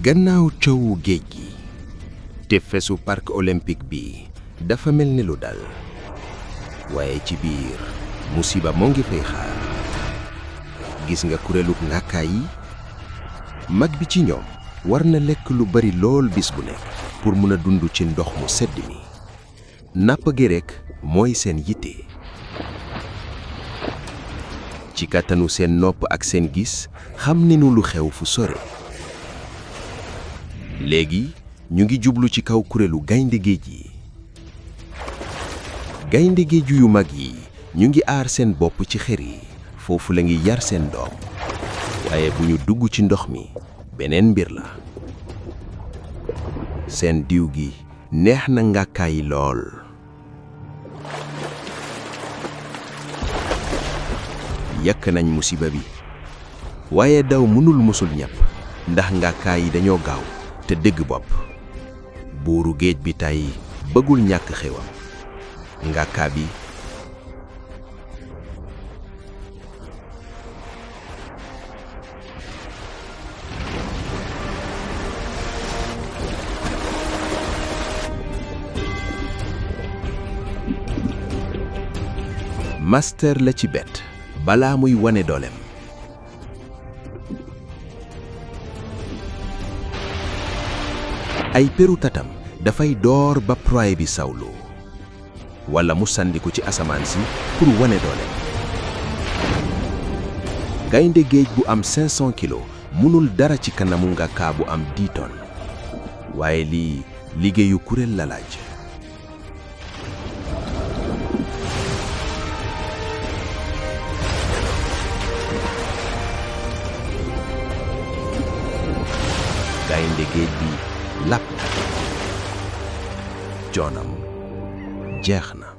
gannaaw coowu géej gi te fesu parc olympique bi dafa mel ni lu dal waaye ci biir musiba moo ngi fay xaar. gis nga kuréelug ngàkkaay yi mag bi ci ñoom war na lekk lu bari lool bis bu nekk pour mun a dund ci ndox mu sedd mi. napp gi rekk mooy seen yitte. ci kàttanu seen nopp ak seen gis xam nañu lu xew fu sore. léegi ñu ngi jublu ci kaw kuréelu gaynde géej yi. gaynde géeju yu mag yi ñu ngi aar seen bopp ci xer yi foofu la ngi yar seen doom waaye bu ñu dugg ci ndox mi beneen mbir la. seen diw gi neex na ngàkkaay lool. yàkk nañ musiba bi waaye daw mënul musul ñépp ndax ngàkkaay yi dañoo gaaw te dëgg bopp. buuru géej bi tey bëggul ñàkk xewam. ngàkkaa bi master la ci bett balaa muy wane dooleem. ay peru tatam dafay door ba proie bi sawloo wala mu sàndiku ci asamaan si pour wane dooleem. gaynde géej bu am 500 kilos mënul dara ci kanamu ngàkkaa bu am 10 tonnes waaye lii liggéeyu kuréel la laaj. gaynde géej bi làpp na. joonam jeex na.